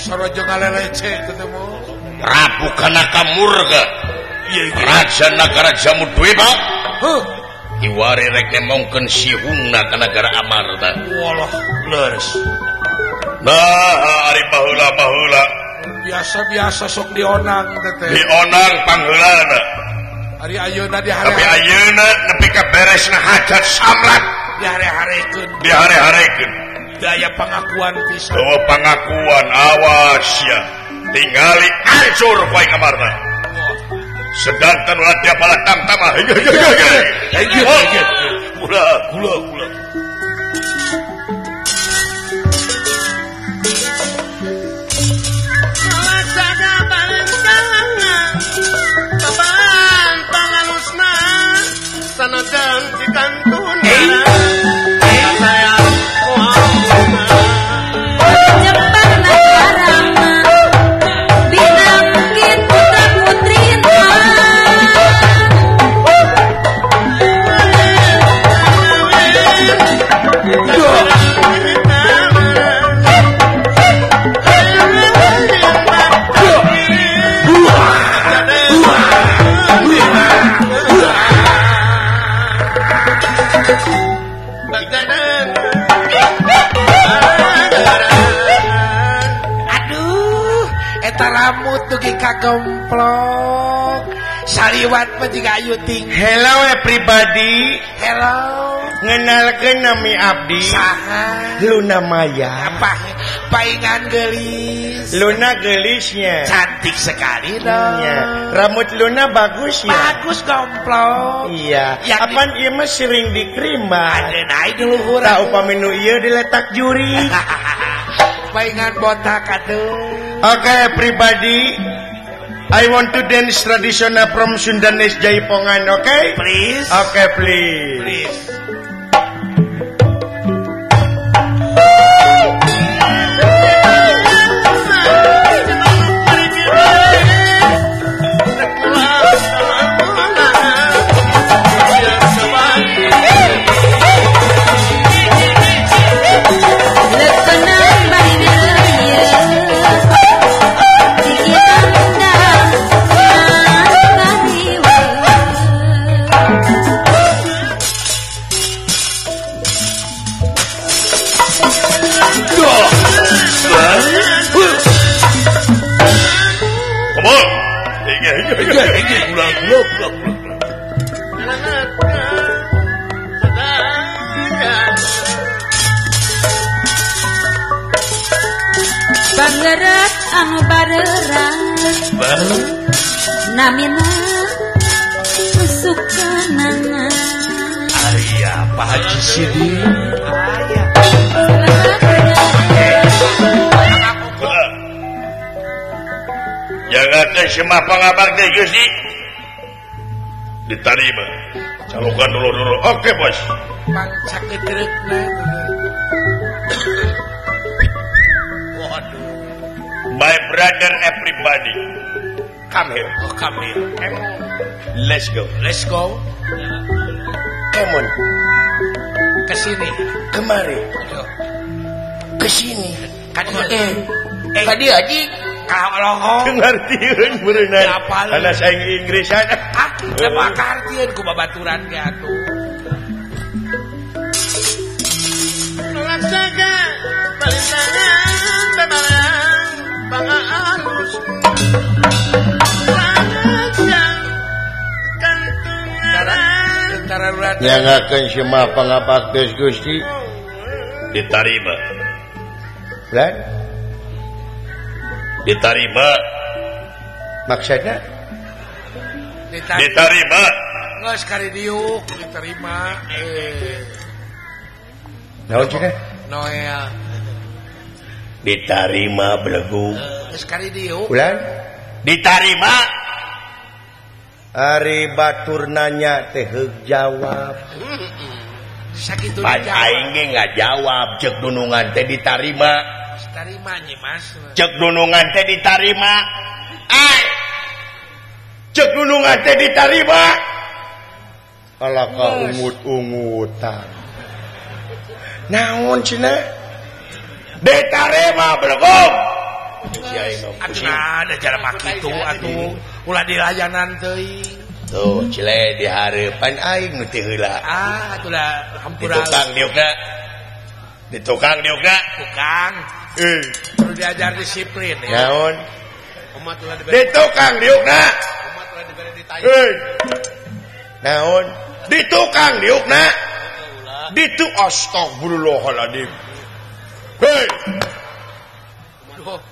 Sorojo ngalelece ketemu. Prabu Kanaka Murga. Raja nagara Jamudwipa. Heuh. Iwari rek nemongkeun sihungna ka nagara Amarta. Walah, leres. Nah, ari baheula-baheula. Biasa-biasa sok dionang teh. Dionang pangheulana. Ari ayeuna di hare. Tapi ayeuna nepi ka beresna hajat samrat dihare-harekeun. Dihare-harekeun. Daya pangakuan pisan. Oh, pangakuan awas ya. Tingali hancur poe Amarta. Sedangkan ulah dia pala tamtama. Gula, gula, gula. Sanajan ditantuna. Rambut dugi kagemplok saliwat mah jiga ayu ting. Hello everybody. Hello. Ngenalkeun nami abdi. Saha? Luna Maya. Apa? Paingan geulis. Luna geulisnya. Cantik sekali dong. Iya. Rambut Luna bagus ya. Bagus gomplok. Iya. Apan ieu mah sering dikrimat. Adeun di luhur. Tah upami nu ieu diletak juri. Paingan botak atuh. Oke, everybody. I want to dance traditional from Sundanese Jaipongan, oke? Okay? Please. Oke, okay, please. Please. Bangeret anu barerang namina susukanana. Aya Pak Haji Sidi. Aya. Jaga teh semah pangabak teh Gusti. Diterima. Calokan dulu-dulu. Oke, bos. Pangcakeutreukna. Waduh. My brother everybody. Come here. Oh, come here. Come on. Let's go. Let's go. Come on. Ke sini. Kemari. Ke sini. Kan ka dieu aji. Ka teu ngartieun beureunan. Kana saing Inggrisan. Ah, teu makartieun ku babaturan ge atuh. Laksaga palintangan babarang bangaalus. Nyangakeun semah pangabaktos Gusti ditarima. Lan ditarima. Maksudnya ditarima. Geus kari diuk diterima. Naon cenah? Noel. Ditarima belegu. Geus kari diuk. Ulan ditarima. Ari batur nanya teh heug jawab. Sakitu dijawab. Aing ge ngajawab ceuk dunungan teh ditarima. Ditarima nyi Mas. Ceuk dunungan teh ditarima. Ai. Ceuk dunungan teh ditarima. Alah ka ungut-ungutan. Naon cenah? Ditarima belegu. aing mah pusing. Atuh ada jalma kitu atuh ulah dilayanan teuing. Tuh cile di hareupan aing nu teu heula. Ah atulah hampura. Di tukang diukna. Di tukang diukna. Tukang. Perlu diajar disiplin ya. Naon? Di tukang diukna. Naon? Di tukang diukna. Di tu astagfirullahaladzim. Hei.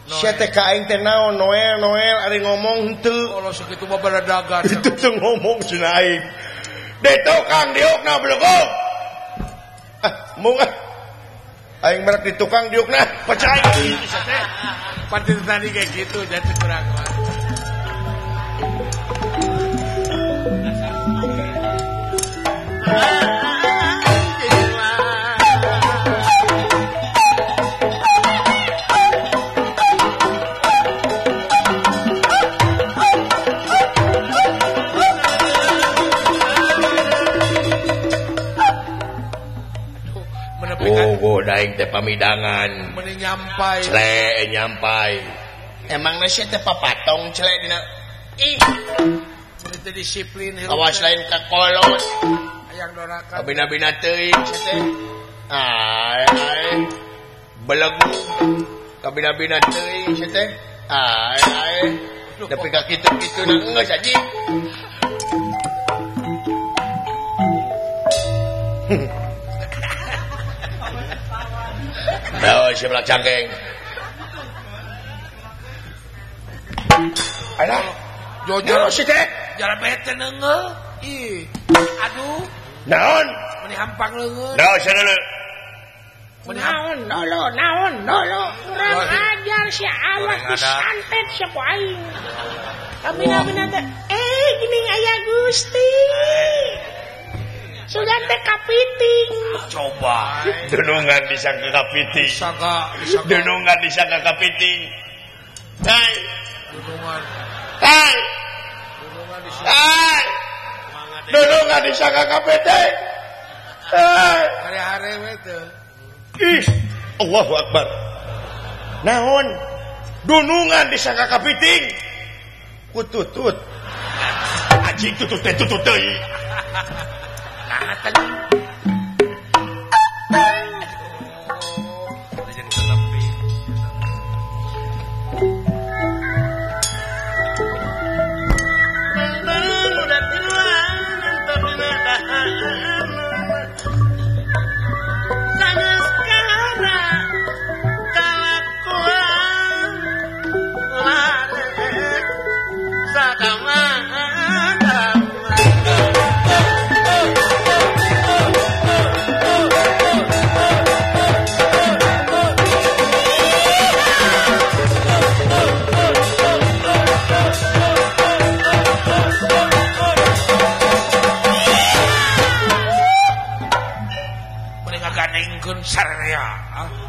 Sia teh ka aing teh naon Noel Noel ari ngomong henteu. Kalau sakitu mah baradagan. Itu teu ngomong cenah aing. Di tukang diukna belegog. Ah, mung ah. Aing merak di tukang diukna, percaya aing sia teh. Pati tadi kayak gitu jadi kurang mah. Oh, daing teh pamidangan. Meni nyampai. Cele nyampai. Emang sia teh papatong cele dina. Ih. Meni teh disiplin. Awas lain ka kolot. Hayang doraka. Bina-bina teuing sia teh. Ai ai. Belegu. Kabina-bina teuing sia teh. Ai ai. Nepi ka kitu-kitu na geus anjing. Naon si belak cangkeng. Alah, jojor si teh. Jalan bete neungeul. Ih. Aduh. Naon? Meni hampang leungeun. Naon sia deuleu? Naon dolo, naon dolo. Kurang ajar si awas disantet sia ku aing. Kabina-bina teh gini aya Gusti. Sugan teh kapiting. Coba. Dunungan disangka kapiting. Disangka. Dunungan disangka kapiting. Hai. Dunungan. Hai. Dunungan disangka. Hai. Dunungan disangka kapiting. Hai. Hare-hare we teu. Ih, Allahu Akbar. Naon? Dunungan disangka kapiting. Kututut. Anjing tutut teh tutut deui.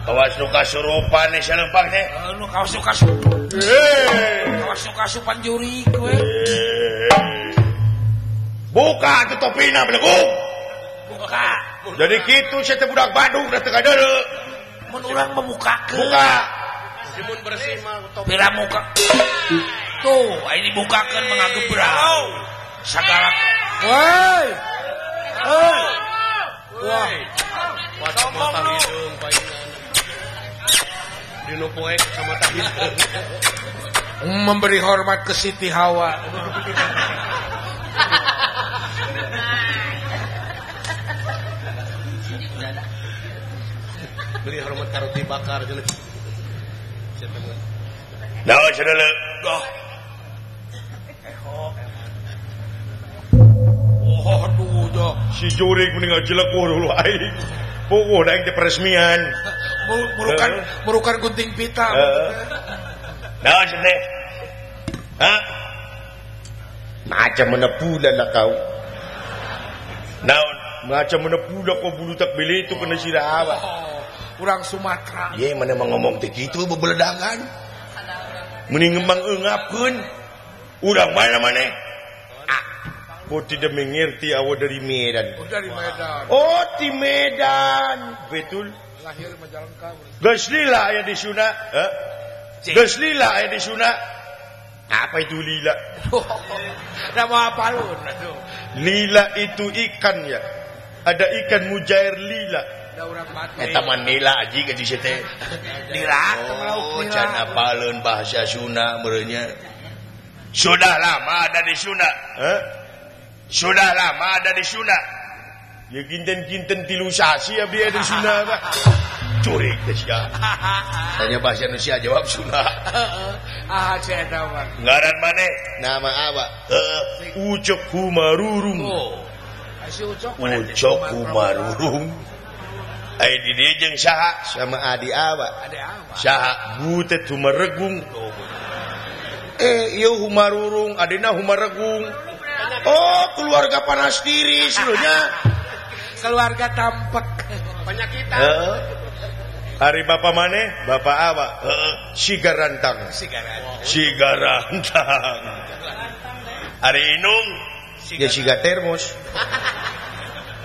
Kawas nu kasurupan nih salempang teh. Nu kawas nu kasurupan. Kawas nu kasupan jurik we. Buka atuh topina belegug. Buka. Jadi kitu sia teh budak Bandung da teu kadeuleu. Mun urang membukakeun. Buka. Mun bersih mah topi. Pira muka. Tuh, aya dibukakeun mengagebrau. Sagala. Woi. Woi. Wah. Kacamata hidung paingan. Dinu poe kacamata hidung. Memberi hormat ke Siti Hawa. Beri hormat ka roti bakar cenah. Naon cenah leu? Doh. Oh, aduh, doh. Si jurig mending ngajelekur hulu aing. Puguh da aing teh peresmian. Merukan gunting pita. Naon cenah? Hah? Macam mana pula lah kau. Naon? Macam mana pula kau bulu tak beli itu kena sirah. Oh, urang Sumatera. Ye, mana mah ngomong teh kitu bebeledagan. Mending ngembang eungapkeun. Urang mana maneh? Ah, kau tidak mengerti awak dari Medan. Oh, dari Medan. Oh, di Medan. Betul. Lahir Majalengka. Geus lila aya di Sunda. Heh. Geus lila aya di Sunda. Apa itu lila? Nama apa lu? Lila itu ikan ya. Ada ikan mujair lila. Eta mah nila aji ka di teh. Lila oh, can apaleun bahasa Sunda meureunnya. Sudah lama ada di Sunda. Hah? Sudah lama ada di Sunda. Ya kinten-kinten tilu sasi abdi ada di Sunda Pak. Curik teh sia. Tanya bahasa Indonesia jawab Sunda. Ah, sia eta mah. Ngaran maneh? Nama apa? Heeh. Ucok Humarurung. Oh. Si Ucok. Ucok Humarurung. Ai di dieu jeung saha? Sama adi awa. Adi awa. Saha? Butet Humaregung. Ieu Humarurung, adina Humaregung. Oh, keluarga panas diri sebenarnya. Keluarga tampak penyakitan. Hari bapak maneh? Bapak awa. Sigarantang. Sigarantang. Hari inung? Ya siga termos.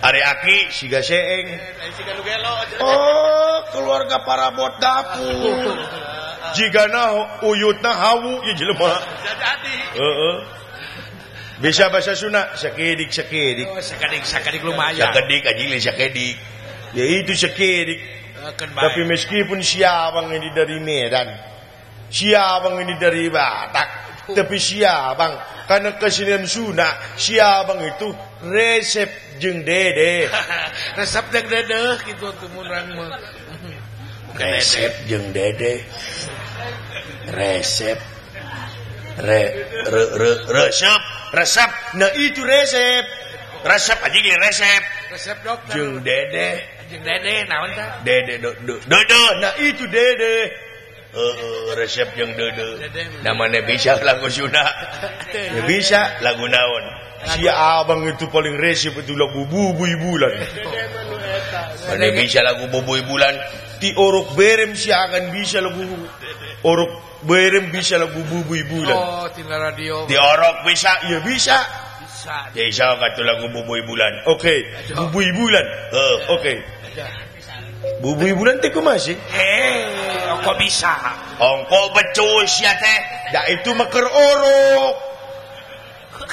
Hari aki? Siga seeng. Oh, keluarga parabot dapur. Jigana uyutna hawu ieu jelema. Heeh. Bisa bahasa Sunda sakedik sakedik. Oh, sakedik sakedik lumayan. Sakedik anjing lain sakedik. Ya itu sakedik. Tapi meskipun siabang ini dari Medan, siabang ini dari Batak, tapi siabang karena kesenian Sunda, siabang itu resep jeung dede. Resep jeung dede gitu tuh mun urang mah. Resep jeung dede. Resep re re re resep resep. Nah itu resep. Resep anjing resep. Resep dokter. Jeung dede. Jeung dede naon tah? Dede do do. Dede. Nah itu dede. Resep jeung dede. Namanya bisa lagu Sunda. Ya bisa lagu naon? Si abang itu paling resep itu lagu Bubuy Bulan. Mana bisa lagu Bubuy Bulan? Ti orok berem si akan bisa lagu orok berem bisa lagu Bubuy Bulan. Oh, tina radio. Ti orok bisa? Ya bisa. Bisa. Ya bisa kata lagu Bubuy Bulan. Oke, Bubuy Bulan. Oke. Bubuy Bulan teh kumaha sih? Kok bisa? Ongko becus ya teh. Ya itu mah keur orok.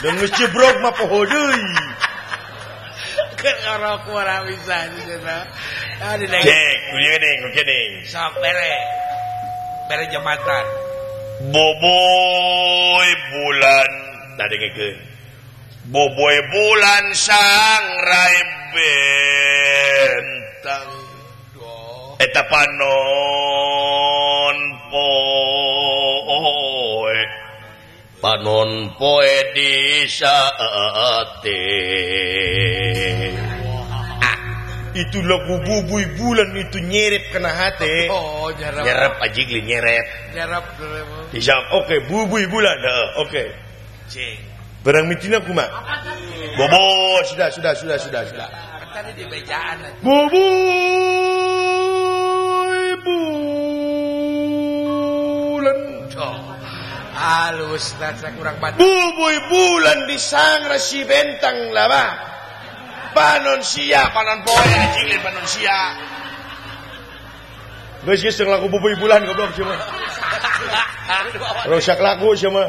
Dan geus jebrok mah poho deui. Keur orok ora bisa cenah. Ah Cek, kuring kuring. Sok bere. Bere jembatan. Bubuy Bulan tadi ngekeun. Bubuy Bulan sangrai bentang. Eta panon poe. Panon poe di saate. Ah, itu lagu Bubuy Bulan itu nyerep kena hati. Oh, nyerep. Nyerep aja geli nyerep. Nyerep. Bisa. Oke, Bubuy Bulan. Oke. Cing. Barang mitina kumaha? Bobo, sudah. Tadi di bejaan. Bubuy Bulan. Oh. Halus, saya kurang bantu. Bubuy Bulan disangra si bentang lah bah. Panon sia, panon poe anjing lain panon sia. Geus geus lagu Bubuy Bulan goblok sia mah. Rusak lagu sia mah.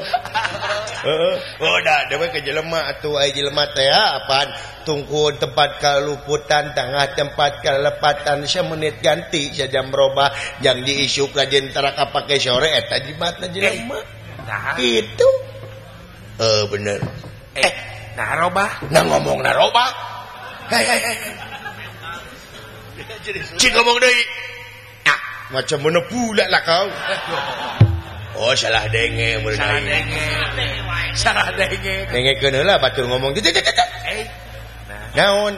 Heeh. Oh dah, dewe ke jelema atuh aya jelema teh apaan tungkun tempat kaluputan, tengah tempat kalepatan, semenit ganti sajam robah jang diisuk rajin tara kapake sore eta jimatna jelema. Nah, itu. Bener. Nah robah. Nah ngomong nah robah. Hei. Cik ngomong deui. Ah, macam mana pula lah kau. Oh, salah denge meureun. Salah denge. Salah denge. Dengekeun heula batur ngomong. Naon?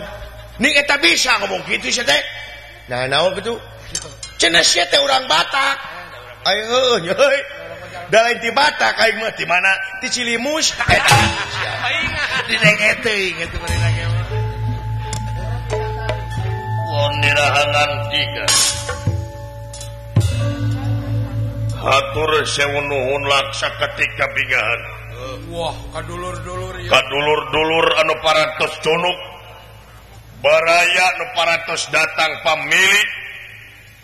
Ning eta bisa ngomong kitu sia teh. Nah, naon kitu? Cenah sia teh urang Batak. Ayo heueuh euy. Da lain ti Batak aing mah ti mana? Ti Cilimus. Di denge teuing atuh meureun ge. Won dirahangan tiga. Hatur sewu nuhun laksa ketika bingahan. Wah, kadulur-dulur ya. Kadulur-dulur anu parantos cunuk. Baraya anu parantos datang pamili.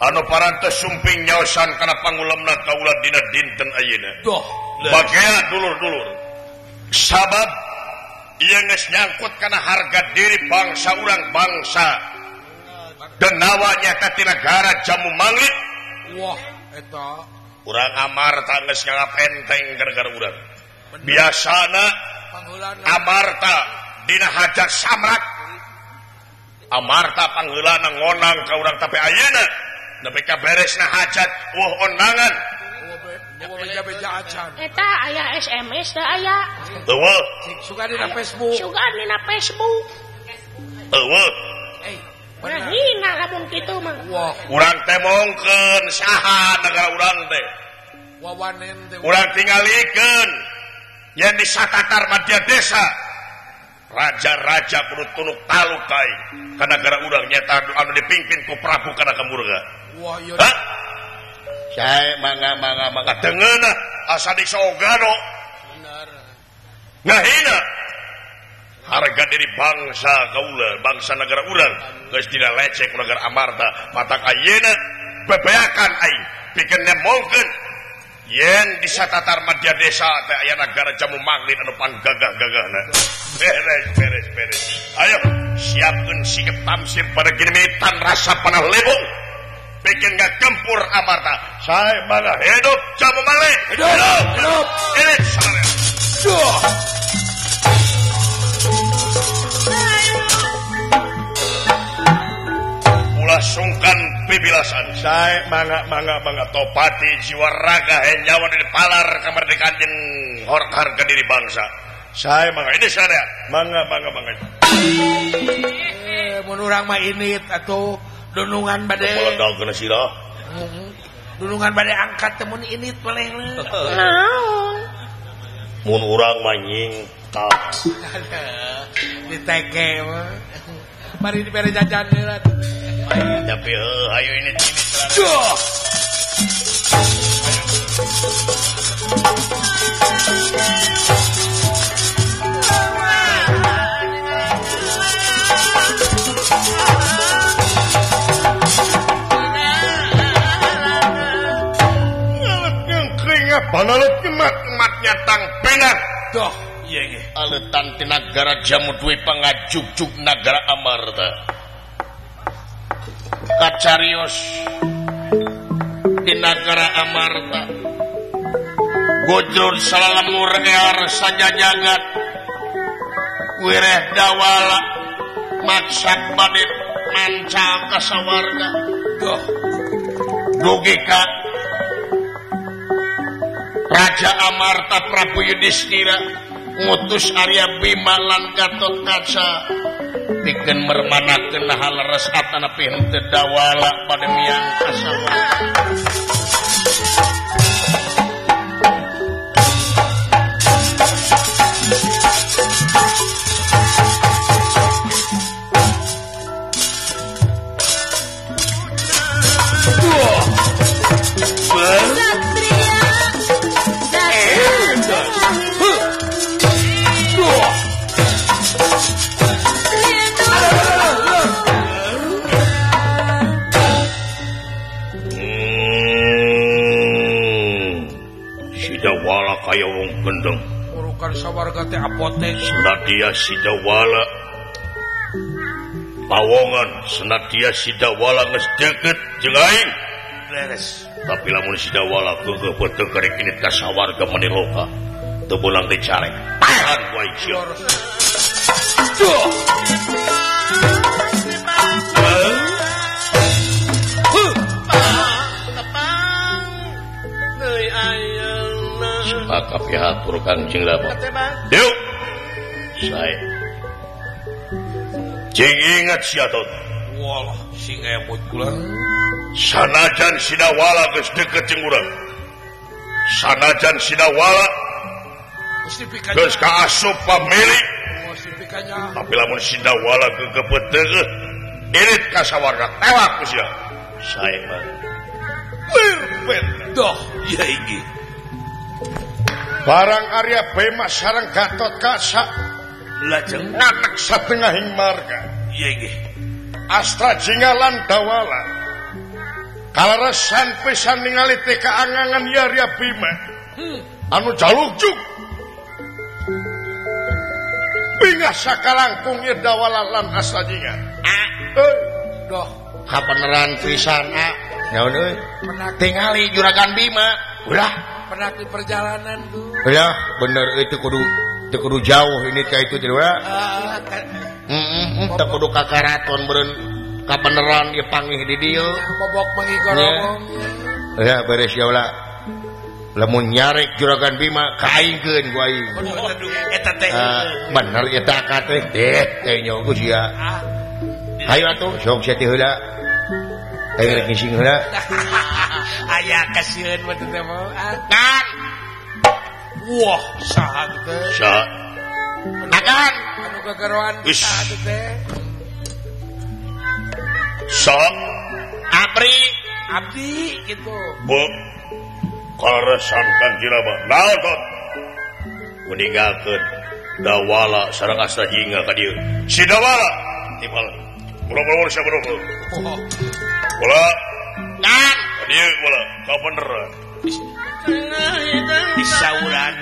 Anu parantos sumping nyaosan kana pangulemna kaula dina dinten ayeuna. Doh, bagea dulur-dulur. Sabab ieu geus nyangkut kana harga diri bangsa urang bangsa. Denawa nyata ti nagara Jamu Manglit. Wah, eta urang Amarta geus nganggap enteng gara-gara urang. Biasana Amarta dina hajat samrat Amarta pangheulana ngonang ka urang tapi ayeuna nepi ka beresna hajat eueuh ondangan. Beja-beja acan. Eta aya SMS teh aya. Eueuh. Suka dina Facebook. Suka dina Facebook. Eueuh. Nah, hina lamun kitu mah. Wah, urang teh mongkeun saha nagara urang teh. Wawanen teh. Urang tingalikeun yen di satatar madya desa raja-raja kudu tunuk taluk kai ka nagara urang nyata anu dipimpin ku Prabu Kanaka Murga. Wah, ieu. Hah? Sae mangga mangga mangga dengeuna asa disogano. Bener. Ngahina harga diri bangsa kaula, bangsa negara urang geus dina lecek negara Amarta, matak ayeuna bebeakan aing pikeun nemongkeun yen di satatar madya desa teh aya nagara Jamu Manglit anu panggagah-gagahna. Beres beres beres. Ayo siapkeun sikep tamsir pada ginemitan rasa panah lebong bikin gempur Amarta. Sae mangga hidup Jamu Manglit. Hidup hidup. Ini salah. Duh. Ulah sungkan pibilasan. Sae mangga mangga mangga topati jiwa raga nyawa di palar kemerdekaan jeung harga diri bangsa. Sae mangga ini sadaya. Mangga mangga mangga. Mun urang mah init atuh dunungan bade. Meledak kana sirah. Dunungan bade angkat teh mun init manehna. Naon? Mun urang mah nyingtak. Diteke mah. Mari dibere jajan heula. Tapi ayo ini ini. Duh. Banalet kemat-kematnya tang penak. Doh, iya iya. Aletan ti nagara Jamu Dwipa ngajugjug nagara Amarta. Kacarios di nagara Amarta. Gojur salalemur ear sajajagat. Wireh dawala maksad bade manca kasawarga. Doh. Dugi ka Raja Amarta Prabu Yudhistira ngutus Arya Bima lan Gatotkaca pikeun mermanakeun haleres atanapi henteu dawala pada miang kasawarga. Sidawala kaya wong gendeng. Urukan sawarga teh apotek. Senadia Sidawala pawongan, senadia Sidawala geus deukeut jeung aing. Beres. Tapi lamun Sidawala geugeuh beuteung karek init ka sawarga maniloka, teu beunang dicarek. Tahan wae sia. Duh. Maka pihatur Kangjeng Rama. Deuk. Sae. Cing ingat sia tot. Walah, sing emut kula. Sanajan Sidawala geus deukeut jeung urang. Sanajan Sidawala geus kaasup pamili. Tapi lamun Sidawala gegeupet teueuh, irit ka sawarga tewak ku sia. Sae mah. Doh, ieu iki. Barang Arya Bima sareng Gatotkaca lajeng ngatek satengahing marga. Iya nggih. Astra Jingga lan Dawala Kaleresan pisan ningali teh kaangangan Arya Bima. Anu jalukjuk. Bingah sakalangkung ieu Dawala lan Astajinga. Doh, kabeneran pisan ah. Naon euy? Tingali Juragan Bima. Ulah, pernah di perjalanan tuh. Ulah, bener euy teu kudu jauh ini ka itu teh ulah. Teu kudu ka karaton beureun kabeneran ieu pangih di dieu. Bobok mangi gorong. Ya beres ya ulah. Lamun nyarek Juragan Bima kaingkeun ku aing. Eta teh. Bener eta ka teh. Teh nyogo sia. Hayu atuh sok sia teh heula. Aing rek ngising heula. Aya kasieun mah teh mah. Kan. Wah, saha teh? Saha? Agan anu gagaroan saha teh? Saha? Abri, abdi gitu. Bu. Kaleresan Kangjeng Rama. Naon tot? Meninggalkeun Dawala sareng Astajinga ka dieu. Si Dawala timbal. Mula-mula sia bener. Mula. Kan ka dieu mula kabeneran. Disauran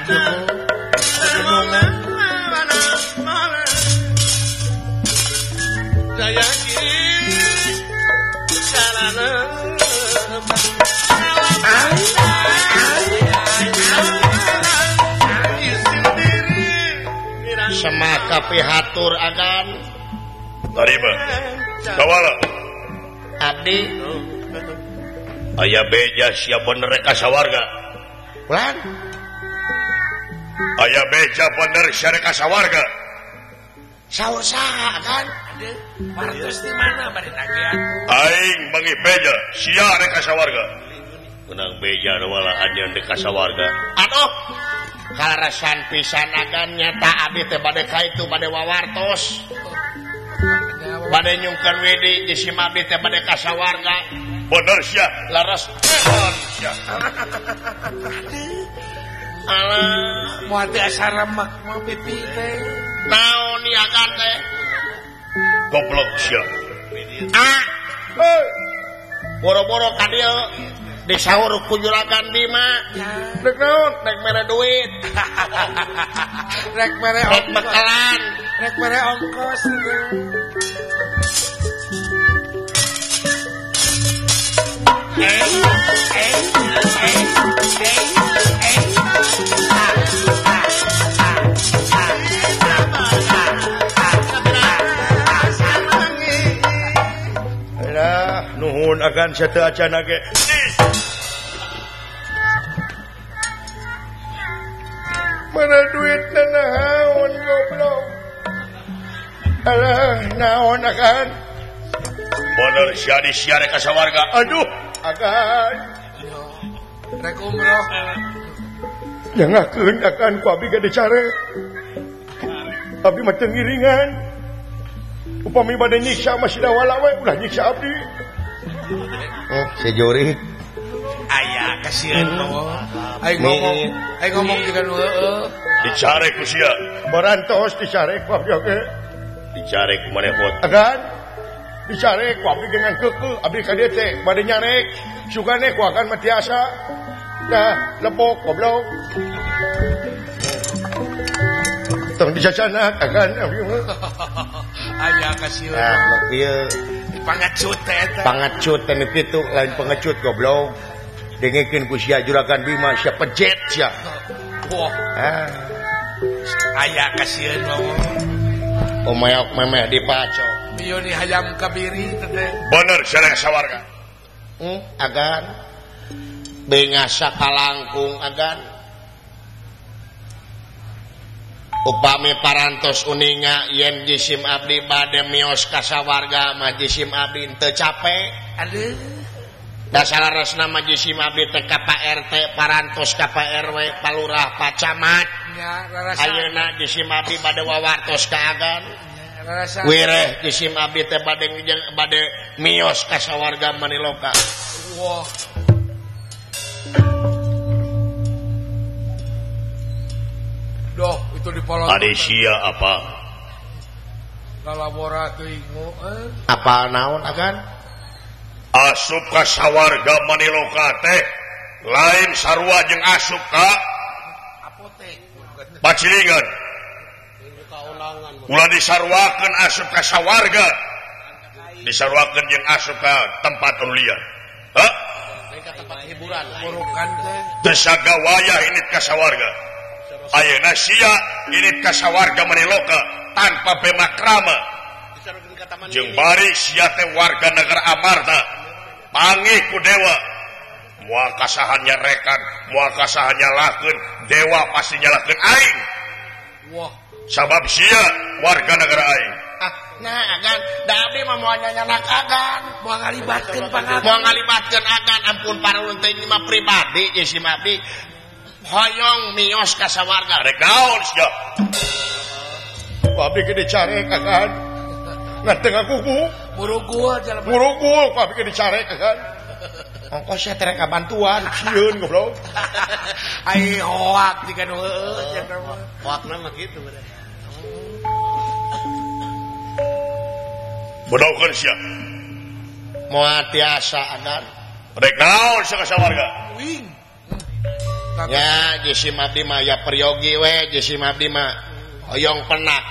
Semaka pihatur agan tarima Dawala abdi aya beja sia bener ka sawarga ulang aya beja bener sia ka sawarga saur saha agan Martus di mana bari tagihan aing mangi beja sia rek ka sawarga menang beja Dawala anjeun rek ka sawarga aduh kaleresan pisan agan nyata abdi teh bade ka itu bade wawartos bade nyungkeun widi jisim abdi teh bade ka sawarga bener sia leres sia alah moal teu asa remek mah pipi teh naon ieu agan teh goblok sia ah boro-boro ka dieu disaur ku Juragan Bima rek naon rek mere duit rek mere rek bekalan rek mere ongkos Alah nuhun agan sia teu acan ge mana duit naon goblok alah naon agan bener sia disiare ka sawarga aduh agan rek umroh nyangakeun agan ku abi ge dicare abdi mah teu ngiringan upami bade nyiksa mah si Dawala we ulah nyiksa abdi sejuri aya kasieun mah aing ngomong juga nu heueuh dicare ku sia barantos dicare ku abdi oge dicare ku maneh bot agan dicare ku abdi dengan keukeuh abdi ka dieu teh bade nyarek sugane ku agan mah tiasa dah lepok goblok tong dicacanak agan abdi mah aya kasieun ah nu kieu pangecut teh eta pangecut teh nu kitu lain pengecut goblok dengekeun ku sia Juragan Bima sia pejet sia. Wah. Ah. Aya kasieun mah. Omayok memeh dipaco. Ieu ni hayam kabiri teh. Bener sia rek sawarga. Agan bengah sakalangkung agan. Upami parantos uninga yen jisim abdi bade mios ka sawarga mah jisim abdi teu cape. Aduh. Dasar resna mah jisim abdi teh ka Pak RT parantos ka Pak RW Pak Lurah Pak Camat ayeuna jisim abdi bade wawartos ka agan wireh jisim abdi teh bade bade mios ka sawarga maniloka. Wah. Doh itu dipolot. Ade sia apa? Lalabora teuing apa naon agan? Asup ka sawarga Maniloka teh lain sarua jeung asup ka apotek pacilingan. Ulah disaruakeun asup ka sawarga, disaruakeun jeung asup ka tempat anu liar. Hah? Tempat hiburan burukan teh. Teu sagawayah init ka sawarga. Ayeuna sia init ka sawarga Maniloka tanpa bemakrama. Jeung bari sia teh warga negara Amarta pangih ku dewa. Moal kasahan nyarekan, moal kasahan nyalahkeun, dewa pasti nyalahkeun aing. Wah, sabab sia warga negara aing. Ah, nah agan, da abdi mah moal nyanyanak agan, moal ngalibatkeun pangagan. Moal ngalibatkeun agan, ampun parulun teh ini mah pribadi jeung si abdi. Hoyong mios ka sawarga. Rek naon sia? Ku abdi ge dicarek agan. Ngan teu ngakuku. Murugul jalma. Murugul ku abdi ge dicarek agan. Ongkos sia teh rek bantuan sieun goblok. Ai hoak jiga nu heueuh sia mah. Hoakna mah kitu bener. Bodaukeun sia. Moal tiasa agan. Rek naon sia ka sawarga? Wing. Ya jeung si abdi mah ya peryogi we jeung si abdi mah hoyong penak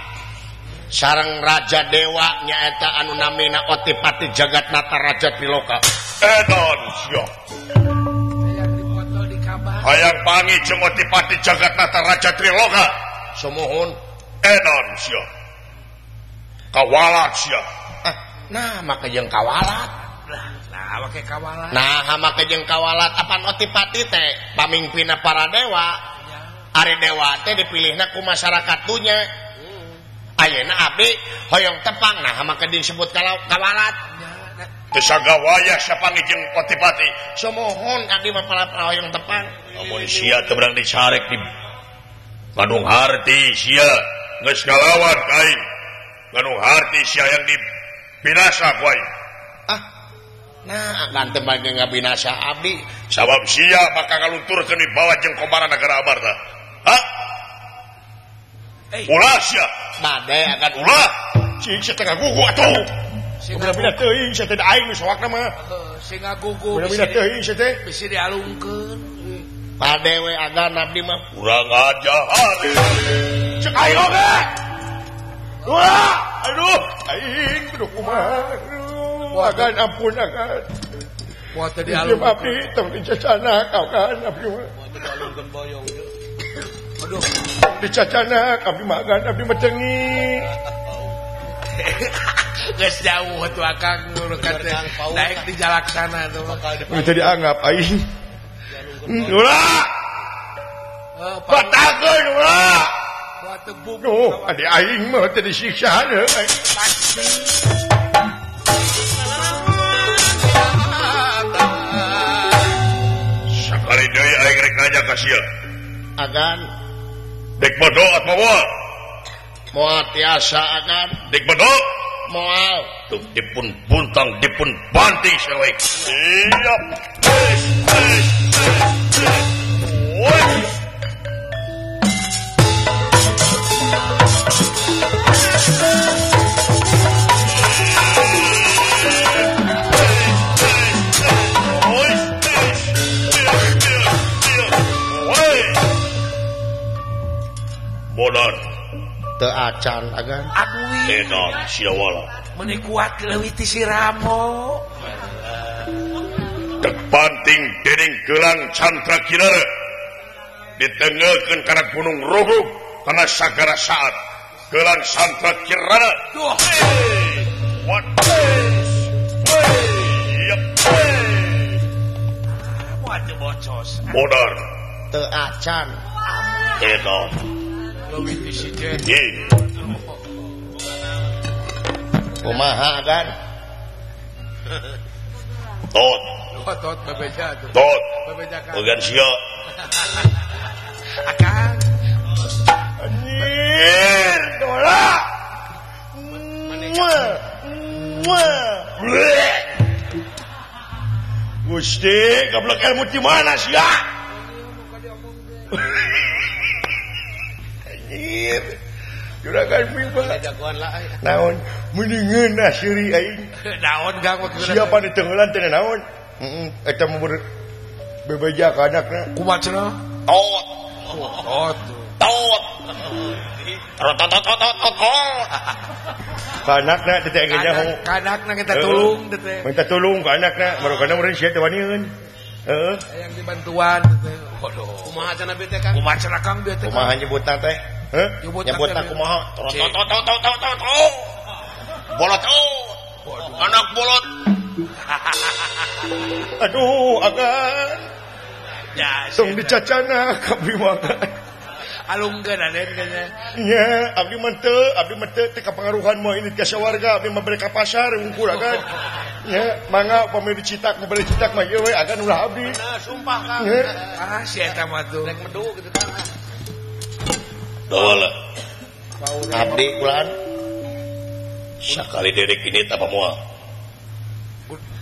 sareng raja dewa nyaeta anu namina Otipati Jagatnata Raja Triloka. Edan sia. Hayang dipoto di kabar. Hayang panggih jeung Otipati Jagatnata Raja Triloka. Sumuhun. Edan sia. Kawalat sia. Ah, nah make jeung kawalat. Nah, make kawalat. Nah, make jeung kawalat apan Otipati teh pamingpinna para dewa. Ari dewa teh dipilihna ku masyarakat dunya. Ayeuna abdi hoyong tepang nah make disebut kawalat. Teu sagawayah sapanggih jeung Otipati. Sumuhun abdi mah hoyong tepang. Lamun sia teu beurang dicarek di Bandung harti sia geus ngalawan ka aing. Bandung harti sia yang dibinasa ku aing. Ah. Nah, agan teu mah ngabinasa abdi. Sabab sia bakal ngalunturkeun di bawah jeung kobaran negara Amarta. Hah? Ulah sia. Bade agan ulah. Cing sia teh ngagugu atuh. Bina-bina teuing sia teh aing nu soakna mah. Sing ngagugu. Bina-bina teuing sia teh bisi dialungkeun. Bade we agan abdi mah kurang ajar. Cek aing oge. Ulah, aduh, aing kudu kumaha. Agan ampun agan. Moal teu dialungkeun. Abdi tong dicacana agan abdi mah. Moal teu dialungkeun boyong. Aduh, dicacana abdi mah agan abdi mah cengi. Geus jauh atuh akang naik di Jalaksana tuh. Teu dianggap aing. Ulah. Batakeun ulah. Duh, adi aing mah teu disiksa deui. Pasti. Sakali deui aing rek nanya ka sia. Agan dek bodo atawa moal? Moal tiasa agan. Dek bodo? Moal. Tuh dipun buntang dipun banting sawe. Iya. Woi. Bodor teu acan agan. Aduh. Edan sia wala. Meuni kuat leuwih ti si Ramo. Dek panting dening gelang Cantra Kinara ditengekeun kana Gunung Rugug kana sagara saat gelang Cantra Kirana. Duh. What? Moal teu bocos. Bodor teu acan. Edan leuwih ti si Jen. Kumaha agan? Tot. Tot bebeja tuh. Tot. Bebeja kan. Bagian sia. Akang. Anjir, dola. Gusti, goblok ilmu di mana sia? Anjir. Juragan Bima. Naon meuni ngeunah seuri aing. Naon Kang siapa ditenggelan teh naon? Heeh, eta mah bebeja ka anakna. Kumaha cenah? Tot. Tot. Tot. Tot tot tot tot tot. Ka anakna teh teh nyaho. Ka anakna minta tulung teh. Minta tulung ka anakna, marukana meureun sia teh waniun. Heeh. Hayang dibantuan teh. Waduh. Kumaha cenah bieu teh Kang? Kumaha cenah Kang bieu teh? Kumaha nyebutna teh? Heh? Nyebutna kumaha? Tot tot tot tot tot tot. Bolot. Anak bolot. Aduh, agan. Ya, tong dicacana ka abdi mah. Alungkeun aden nya. Nya, abdi mah teu teu kapangaruhan moal ini ka sawarga, abdi mah bere ka pasar unggul agan. Nya, mangga upami dicitak, bere citak mah ieu we agan ulah abdi. Nah, sumpah Kang. Ah, si eta mah tuh. Rek medu kitu Kang. Dawala. Abdi kulaan. Sakali derek ini apa moal?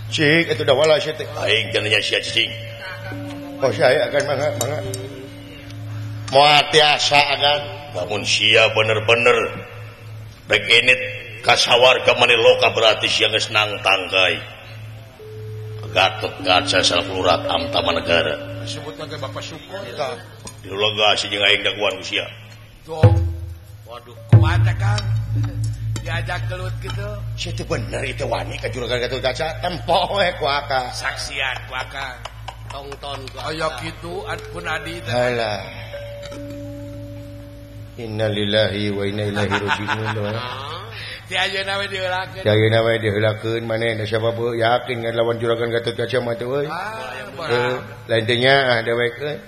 Cik, itu dawala sia teh. Aing jananya sia cicing. Oh saya akan mangga mangga. Moal tiasa agan. Lamun sia bener-bener rek init ka sawarga maniloka berarti sia geus nangtang kai. Gatot Kaca salaku lurah Tamtama Negara. Disebutna ge Bapak Syukur tah. Dilega si jeung aing daguan ku sia. Tuh. Waduh, kumaha teh Kang? Diajak gelut gitu. Sia teh bener itu wani ka juragan Gatot Kaca tempo we ku akang. Saksian ku akang. Tongton ku aya kitu pun adi teh. Alah. Innalillahi wa inna ilaihi raji'un. Ti ayeuna we diheulakeun. Ti ayeuna we diheulakeun maneh da sabab yakin ngan lawan juragan Gatot Kaca mah teh euy. Lain teh nya dewek euy.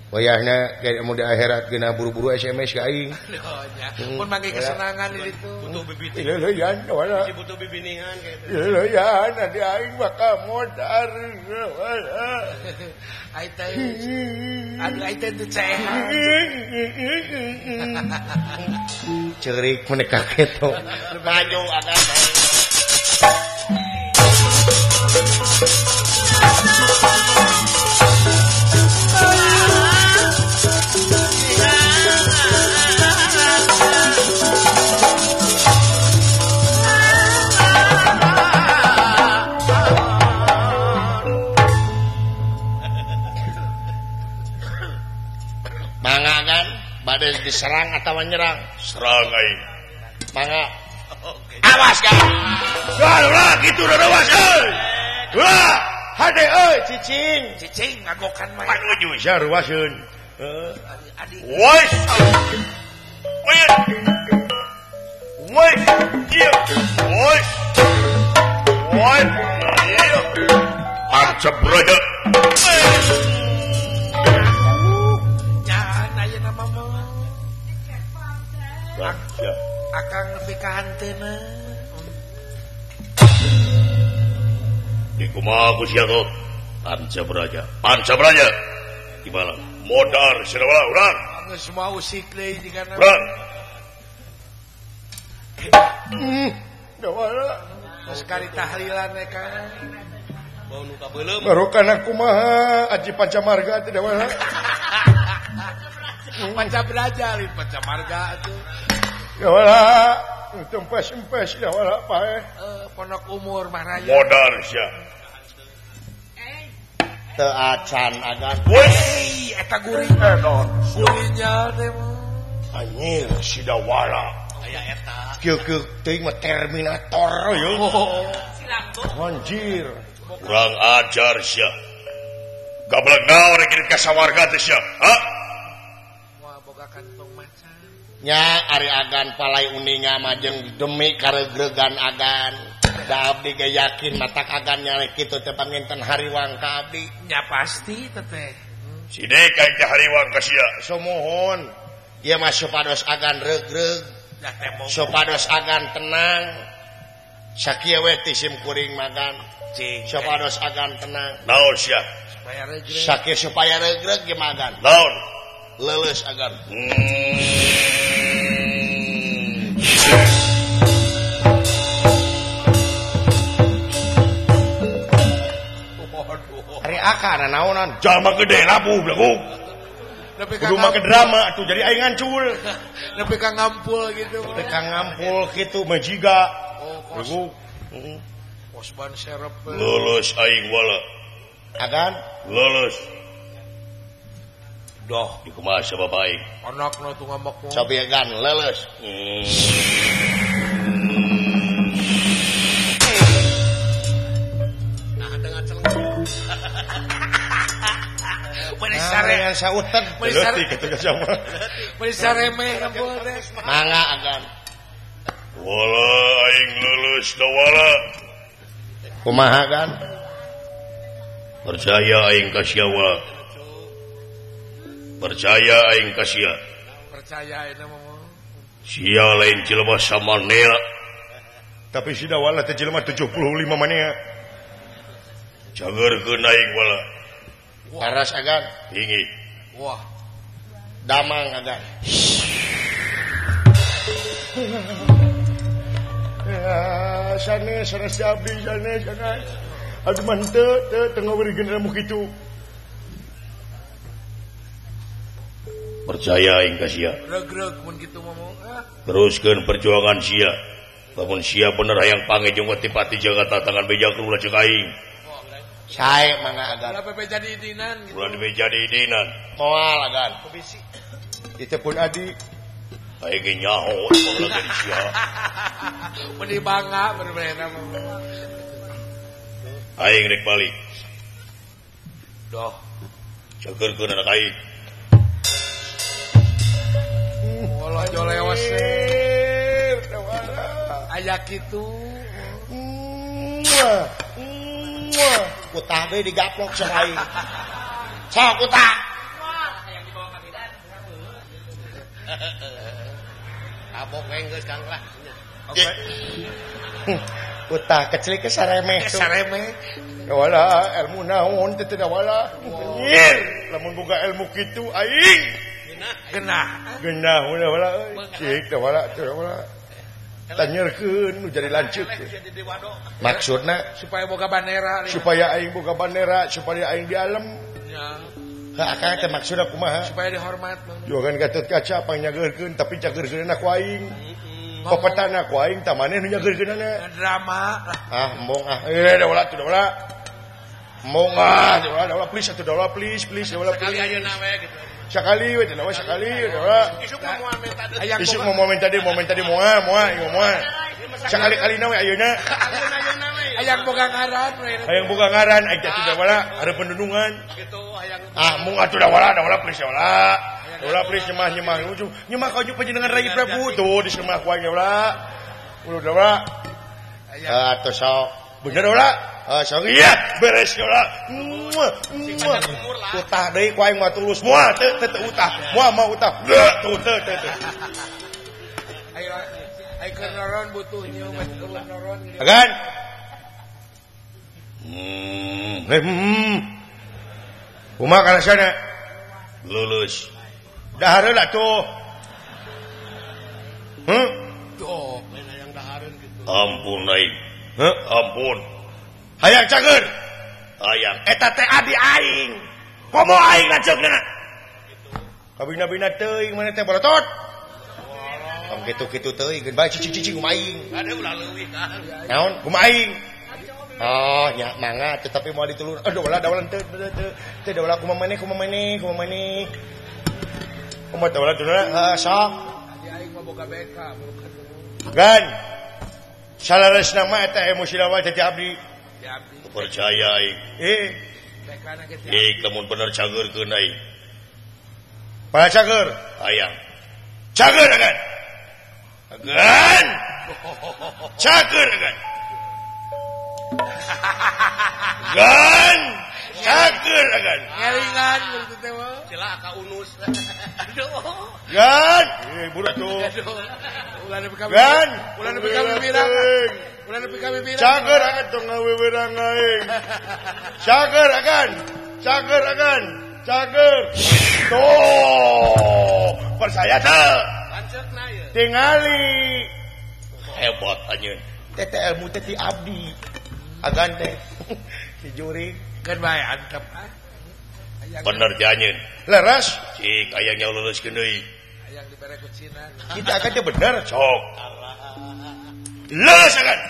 Wayahna kayak mun di akhirat geuna buru-buru SMS ka aing. Mun mangke kesenangan di ditu. Butuh bibit. Leuleyan wala. Butuh bibinihan kayak Leuleyan adi aing bakal modar. Ai teh. Aduh ai teh teu cehan. Cerik mun kaketo. Maju agan. Mangga kan bade diserang atau nyerang? Serang aing. Mangga. Awas kan. Wah, gitu awas euy. Wah, hade euy cicing. Cicing ngagokan mah. Panuju sia ruaseun. Heeh. Woi. Woi. Woi. Ieu. Woi. Woi. Ieu. Marcep broja. Akang nepi ka hanteuna. Di kumaha ku sia tot? Panca Braja. Panca Braja. Di mana? Modar sia wala urang. Geus semua usik deui jigana. Urang. Dawala. Geus kari tahlilan we Kang. Bau nu kabeuleum. Barokana kumaha aji Panca Marga teh dawala. Panca Braja lain Panca Marga atuh. Ya wala, tempes-empes ya wala pae. Pondok umur mah raya. Modar sia. Teu acan agan. Woi, eta guring. Gurinya teh mah. Anjir si Dawala. Aya eta. Kieu-kieu teuing mah Terminator yo. Anjir. Kurang ajar sia. Gablek naon rek ka sawarga teh sia? Ha? Moal boga kantong macan. Nya ari agan palai uninga majeng demi karegregan agan. Da abdi ge yakin matak agan nyalek kitu teh panginten hariwang ka abdi. Nya pasti teteh. Sidek aing teh hariwang ka sia. Sumuhun. Ieu mah supados agan regreg. Supados agan tenang. Sakieu we ti sim kuring magan. Supados agan tenang. Naon sia? Supaya regreg. Sakieu supaya regreg ge magan. Naon? Leuleus agan. Ari akana naonan? Jalma gede labuh belakung. Kudu make drama atuh jadi aing ngancul. Nepi ka ngampul gitu. Nepi ka ngampul kitu majiga. Oh, kos. Kos ban serep. Lulus aing wala. Agan lulus. Doh, dikumaha bapak aing? Anakna tuh ngambek mah. Cobi agan lulus. Nah, dengan celeng. Meni sautan meni saremeh ngampul teh. Mangga agan. Wala aing lulus da wala. Kumaha gan? Percaya aing ka sia wala. Percaya aing ka sia. Percaya aing mah. Sia lain jelema samanea. Tapi si dawala teh jelema 75 manea. Cageurkeun aing wala. Paras agan. Tinggi. Wah. Damang agan. Ya, sanes sanes abdi sanes sanes. Aduh mah teu teu teu ngaweurikeun ilmu kitu. Percaya aing ka sia. Regreg mun kitu mah. Teruskeun perjuangan sia. Lamun sia bener hayang pange jeung Watipati Jakarta tangan beja ulah ceuk aing. Sae mangga agan. Ulah bebeja diidinan gitu. Ulah bebeja diidinan. Moal agan. Itu pun adi. Aing ge nyaho ulah jadi sia. Meuni bangga bener-bener mah. Aing rek balik. Doh. Cageurkeun anak aing. Walah jolewas. Aya kitu. Kutah deui digaplok sok aing. Sok kutah. Hayang dibawa ka bidan. Kabok we geus Kang lah. Kutah kecil ke saremeh. Saremeh. Wala ilmu naon teh teu wala. Nyir, lamun boga ilmu kitu aing. Genah. Genah wala wala euy. Cik teh wala teh wala. Tanyerkeun nu jadi lanceuk. Maksudna supaya boga bandera, supaya aing boga bandera, supaya aing di alam. Nya. Heuh akang teh maksudna kumaha? Supaya dihormat. Juagan Gatot Kaca pangnyageukeun tapi cageurkeunna ku aing. Papatana ku aing tah maneh nu nyageurkeunana. Drama. Ah, embung ah. Eh, da wala tuh da wala. Embung ah, da wala da wala please atuh da wala please please da wala. Sekali ayeuna we gitu. Sekali we da wala sekali da wala. Isuk mah moal minta deui. Isuk mah moal minta deui, moal minta deui moal moal ieu moal. Sekali-kalina we ayeuna. Hayang boga ngaran we. Hayang boga ngaran aing teh da wala hareupeun dundungan. Gitu hayang. Ah, mung atuh da wala please da wala. Da wala please nyemah nyemah ujung. Nyemah ka panjenengan Rai Prabu tuh di semah ku aing da wala. Ulah da wala. Atuh sok. Bener da wala. Ah, sok iya beres da wala. Utah deui ku aing mah tulus. Moal teu teu utah. Moal mah utah. Tuh teu teu teu. Ayo ayo keur noron butuh nyeum keur noron. Agan. Kumaha karasana? Lulus. Dahar heula tuh. Heuh? Tuh, lain hayang dahareun kitu. Ampun aing. Heuh, ampun. Hayang cager. Hayang eta teh adi aing. Komo aing lanceukna. Kabina-bina teuing maneh teh borotot. Tong kitu-kitu teuing geun bae cicing-cicing kumaha aing. Ada ulah leuwih kan. Naon kumaha aing? Oh, nya mangga tetapi moal ditulur. Aduh, wala da wala teu teu teu da wala kumaha maneh kumaha maneh kumaha maneh. Kumaha da wala teu heuh sok. Adi aing mah boga BK bukan. Gan. Salaresna mah eta emosi lawan teh abdi. Ya abdi. Percaya aing. BK na ge teh. Eh, lamun bener cageurkeun aing. Para cager. Hayang. Cager agan. Agan. Cager agan. Gan. Cager agan. Ngelingan gitu teh mah. Cilaka unus. Aduh. Gan. Eh, budak tuh. Ulah nepi ka Gan. Ulah nepi ka bibiran. Ulah nepi ka bibiran. Cager agan tong ngawewerang aing. Cager agan. Cager agan. Cager. Tuh, percaya teu. Lanceukna ieu. Tingali. Hebat anjeun. Teh teh ilmu teh ti abdi. Agan teh. Si jurig Keun bae antep ah. Bener janyeun. Leres. Cik aya nya leuleuskeun deui. Hayang dibere kucina. Kita akan teh bener sok. Lulus akan.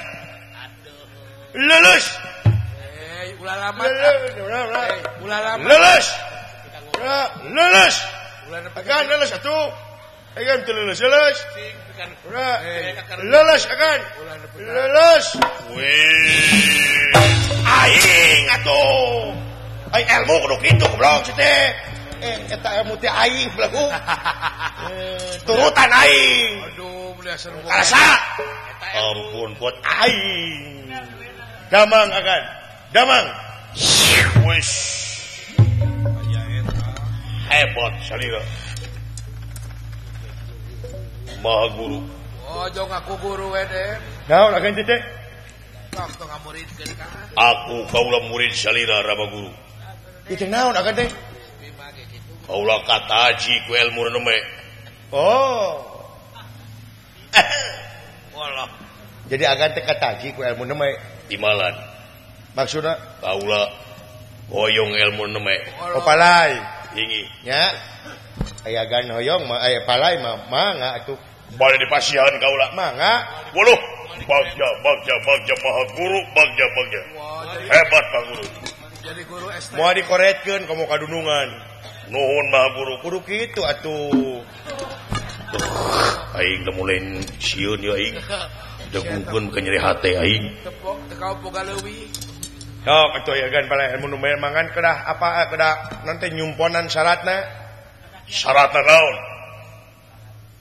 Lulus. Ulah lama. Ulah lama. Lulus. Lulus. Akan lulus atuh. Akan teu lulus lulus. Lulus akan. Lulus. Wih. Aing atuh. Aing ilmu kudu kitu goblok si teh. Eta ilmu teh aing belagu. Turutan aing. Aduh, mulia seru. Karasa. Ampun kuat aing. Damang akan. Damang. Wis. Hebat salira. Maha guru. Oh, jong aku guru we deh. Naon akan teh? Tong tong ngamuridkeun ka. Aku kaula murid salira Rama guru. Itu naon akan teh? Kaula kataji ku ilmu reneme. Oh. Walah. Jadi agan teh kataji ku ilmu neme. Timalan. Maksudna kaula hoyong ilmu neme. Oh palai. Ingi. Nya. Aya agan hoyong mah aya palai mah mangga atuh. Bade dipasihan kaula. Mangga. Waduh. Bagja bagja bagja maha guru bagja bagja. Hebat Pak Guru. Jadi guru ST. Moal dikoretkeun komo kadunungan. Nuhun maha guru. Kudu kitu atuh. Aing teh mulai sieun ya aing. Degungkeun ka nyeri hate aing. Tepok teu kaum boga leuwih. Sok atuh ya gan palai ilmu nu mangan kedah apa kedah nanti nyumponan syaratna. Syaratna naon?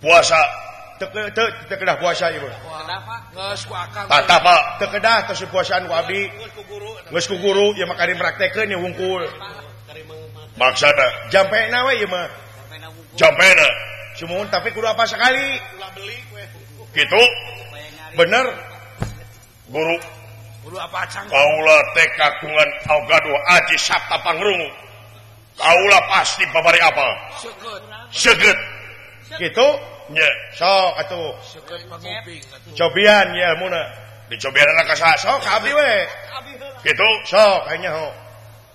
Puasa. Teu teu kedah puasa ieu. Geus ku akang. Tata Pak. Teu kedah tos puasaan ku abdi. Geus ku guru ieu mah kari praktekeun ieu wungkul. Maksana jampena we ieu mah. Jampena. Sumuhun tapi kudu apa sekali. Gitu. Bener. Guru. Guru apa acang? Kaula teh kagungan gaduh aji sabta pangrungu. Kaula pasti babari apa? Seugeut. Seugeut. Gitu? Nya. Sok atuh. Seugeut panguping atuh. Cobian ya ilmuna. Dicobianna ka saha? Sok ka abdi we. Gitu? Sok aya nyaho.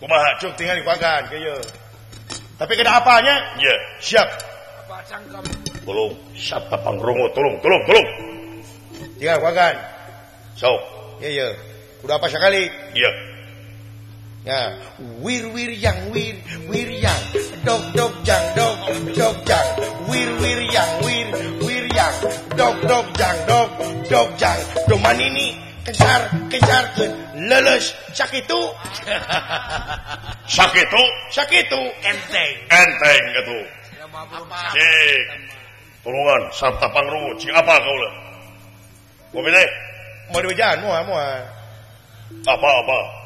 Kumaha? Cuk tinggal di kuagan kieu. Tapi kedah apanya? Nya. Siap. Apa acang kamu? Tolong sabta pangrungu tolong tolong tolong. Tinggal kuagan. Sok. Iya iya. Kudu apa sekali? Iya. Ya, wir wir yang wir wir yang dog dog jang dog dog jang wir wir yang wir wir yang dog dog jang dog dog jang domanini kejar kejarkeun leuleus sakitu sakitu sakitu enteng enteng atuh. Cik tulungan sabta pangrungu cing apa kaula? Kopi teh mau dibejaan moal moal apa apa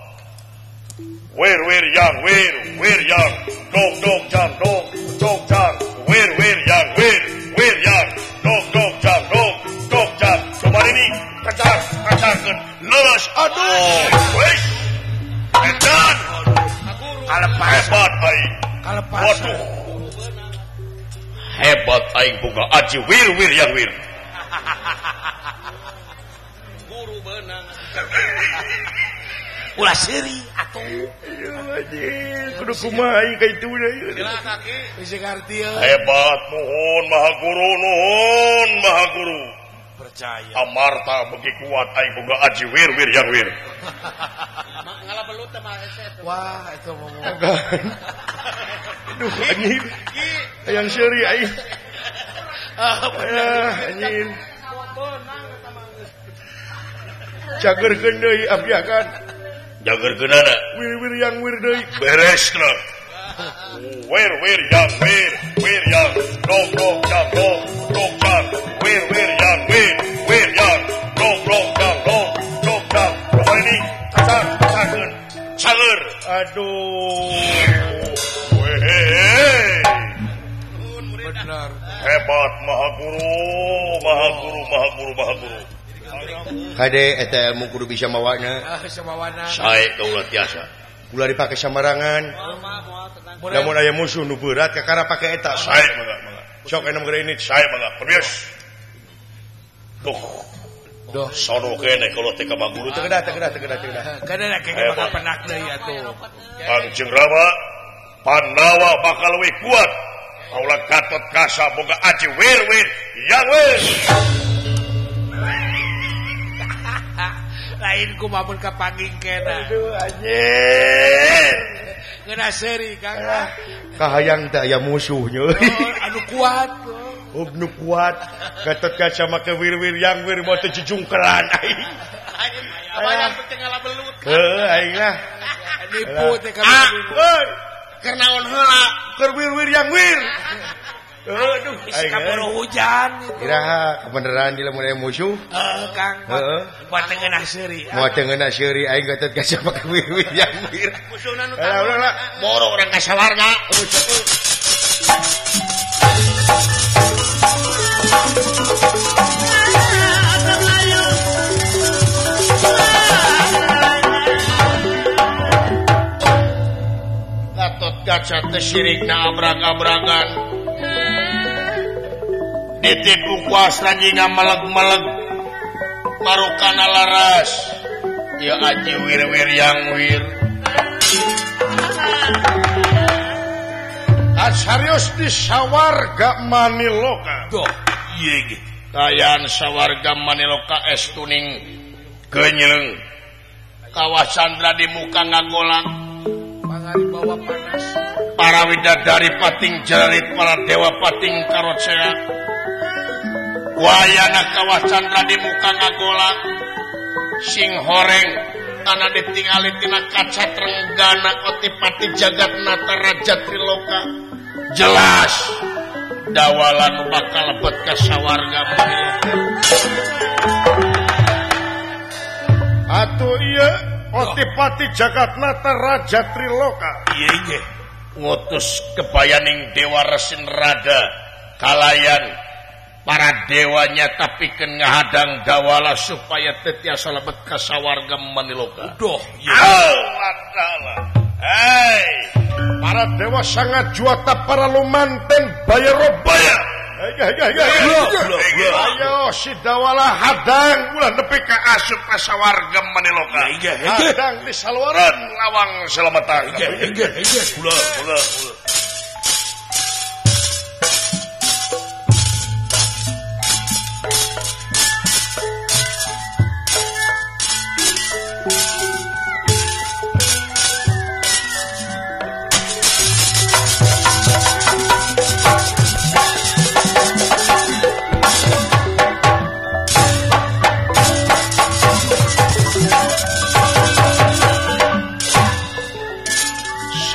wir wir yang wir wir yang dog dog jang dog dog jang wir wir yang wir wir yang dog dog jang dog dog jang kemarin ini kejar kejarkeun leuleus aduh wis edan kalepas hebat aing kalepas waduh hebat aing boga aji wir wir yang wir guru beunang ulah seuri atuh. Kudu kumaha aing ka itu deui. Bisi ngarti euy. Hebat nuhun maha guru nuhun maha guru. Percaya. Amarta beuki kuat aing boga aji wir wir yang wir. Ngalah belut teh mah hese. Wah, itu ngomong. Aduh anjing. Hayang seuri aing. Ah, anjing. Cagerkeun deui abdi akan. Jagerkeunana. Wir wir yang wir deui. Beresna. Wir wir yang wir wir yang dog dog jang dog dog jang wir wir yang wir wir yang dog dog jang dog dog jang. Ini cacar cacarkeun. Cager. Aduh. Weh. Benar. Hebat maha guru, maha guru, maha guru, maha guru. Kade eta ilmu kudu bisa mawana. Ah, bisa mawana. Sae kaula tiasa. Ulah dipake samarangan. Lamun aya musuh nu berat kakara pake eta. Sae mangga mangga. Sok enam gede ini sae mangga. Permios. Duh. Duh, sono kene kalau teh ka guru teu kedah teu kedah teu kedah teu kedah. Kana ke bakal penak deui atuh. Kangjeng Rama Pandawa bakal leuwih kuat. Kaula Gatot Kaca boga aji wir-wir yang wir. Lain kumaha mun kapangging kena. Aduh anjir. Ngeunah seuri Kang. Kahayang teh aya musuhnya. Oh, anu kuat. Oh, nu kuat. Gatot Kaca make wir-wir yang wir moal teu jujungkelan aing. Abang penting ngalah belut. Heuh aing lah. Nipu teh kabeh. Heuy, keur naon heula? Keur wir-wir yang wir. Aduh, bisi kaburu hujan. Iraha kebeneran di lamun aya musuh? Heeh, Kang. Heeh. Moal teu ngeunah seuri. Moal teu ngeunah seuri aing Gatot Kaca make wir-wir yang wir. Musuhna nu Lah ulah lah. Boro urang ka sawarga. Gatot Kaca teh sirikna abrag-abragan. Ditipu kuasa nyinga meleg-meleg marukana laras ya aji wir-wir yang wir. Asarius di sawarga Maniloka. Duh, ieu ge. Kayan sawarga Maniloka estuning genyeung. Kawah Chandra di muka ngagolak. Pangari bawa panas. Para widadari pating jarit, para dewa pating karocea. Wayana Kawah Chandra di muka ngagolak. Sing horeng tanah ditingali tina kaca trenggana otipati jagat nata raja triloka. Jelas dawalan bakal lebet ka sawarga Maniloka. Atuh ieu otipati jagat nata raja triloka. Ieu ge ngutus kebayaning dewa resin rada kalayan para dewanya tapi ken ngahadang dawala supaya teu tiasa lebet ka sawarga Maniloka. Duh, Allah. Hei, para dewa sangat juata para lumanten bayarobaya. Ayo si dawala hadang ulah nepi ka asup ka sawarga Maniloka. Hadang di saluaran lawang selamatang. Ulah, ulah, ulah.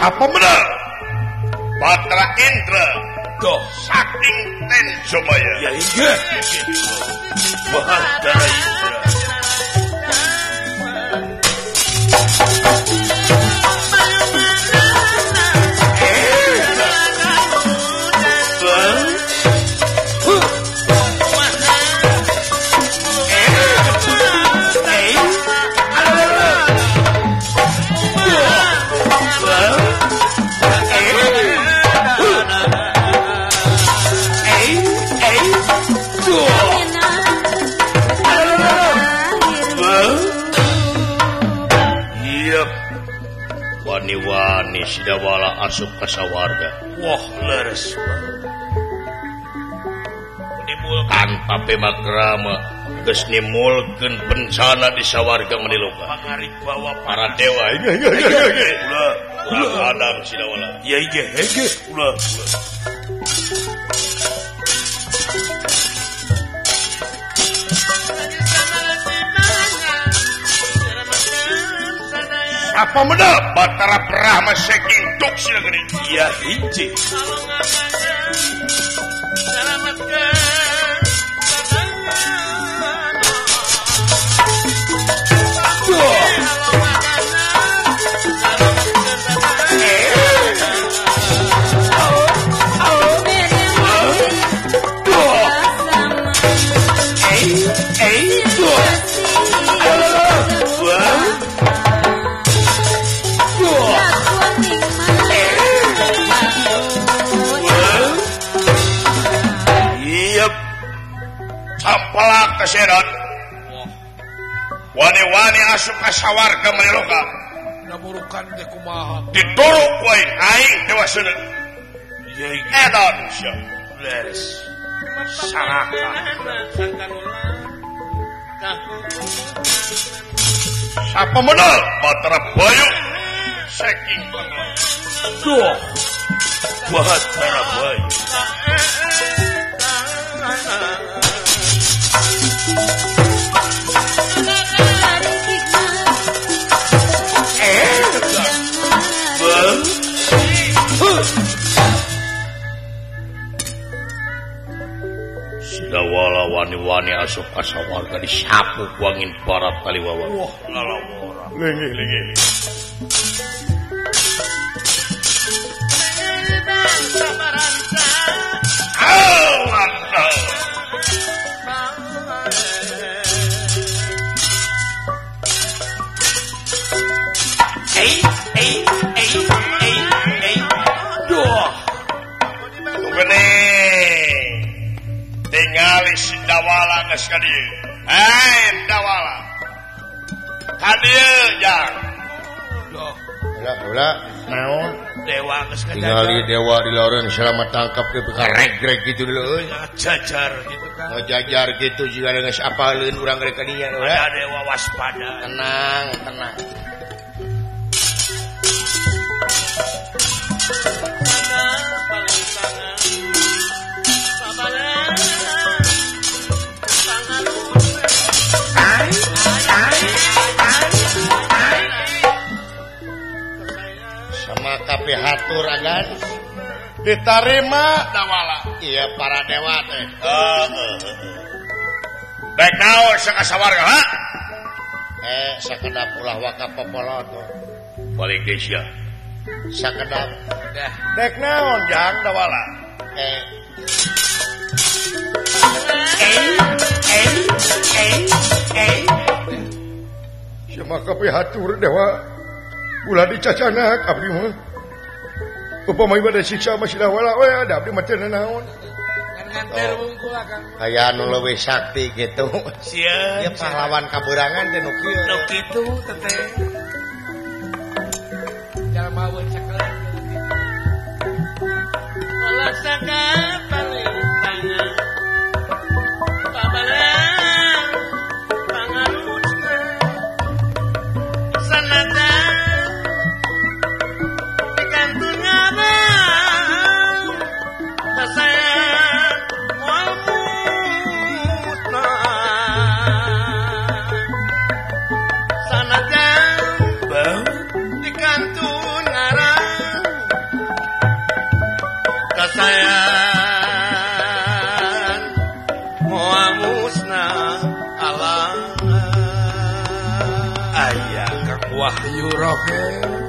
Apa benar? Batra Indra Doh saking Tenjomaya. Ya inggih. Batra Indra. Wani-wani sidawala asup ka sawarga. Wah, leres. Tanpa pemakrama geus nimulkeun bencana di sawarga Maniloka. Pangarik bawa para dewa. Ulah, ulah hadang sidawala. Ya iya, hege. Ulah, ulah. Apa menang Batara Brahma saking duksi negeri? Ya hiji. Sampelak keseran. Wani-wani asup ka sawarga Maniloka. Namurukan ge kumaha. Didorong ku aing aing Dewa Sena. Edan sia. Beres. Saraka. Sapa menal Batara Bayu saking panglawan. Duh. Batara Bayu. Sidawala wani-wani asup kasawarga disapu ku angin barat taliwawa. Wah, lalawara. Lengih lengih. Tingali si Dawala geus ka dieu. Hai Dawala. Ka dieu jang. Duh. Ulah naon? Dewa geus ka tingali dewa di lorong selamat tangkap ke regreg gitu dulu euy. Jajar gitu kan. Jajar gitu juga geus apaleun urang rek ka dinya. Ada dewa waspada. Tenang, tenang. Sama kabeh hatur agan ditarima Dawala. Iya para dewa teh. Baik naon sakasawarga ha? Sakedap ulah waka popolot. Balik deui sia. Sakedap. Dek naon jang Dawala? Sama kabeh hatur dewa ulah dicacanak abdi mah. Upama ibadah siksa mah sila wala we ada abdi mah teu naon. Nganter wungkul akang. Aya nu leuwih sakti kitu. Sieun. Ieu pahlawan kaberangan teh nu kieu. Nu kitu teteh. Jalma we sakeun. Ulah sakapaling tangan. Pabalang pangarusna. Sanada Wahyu Rohim.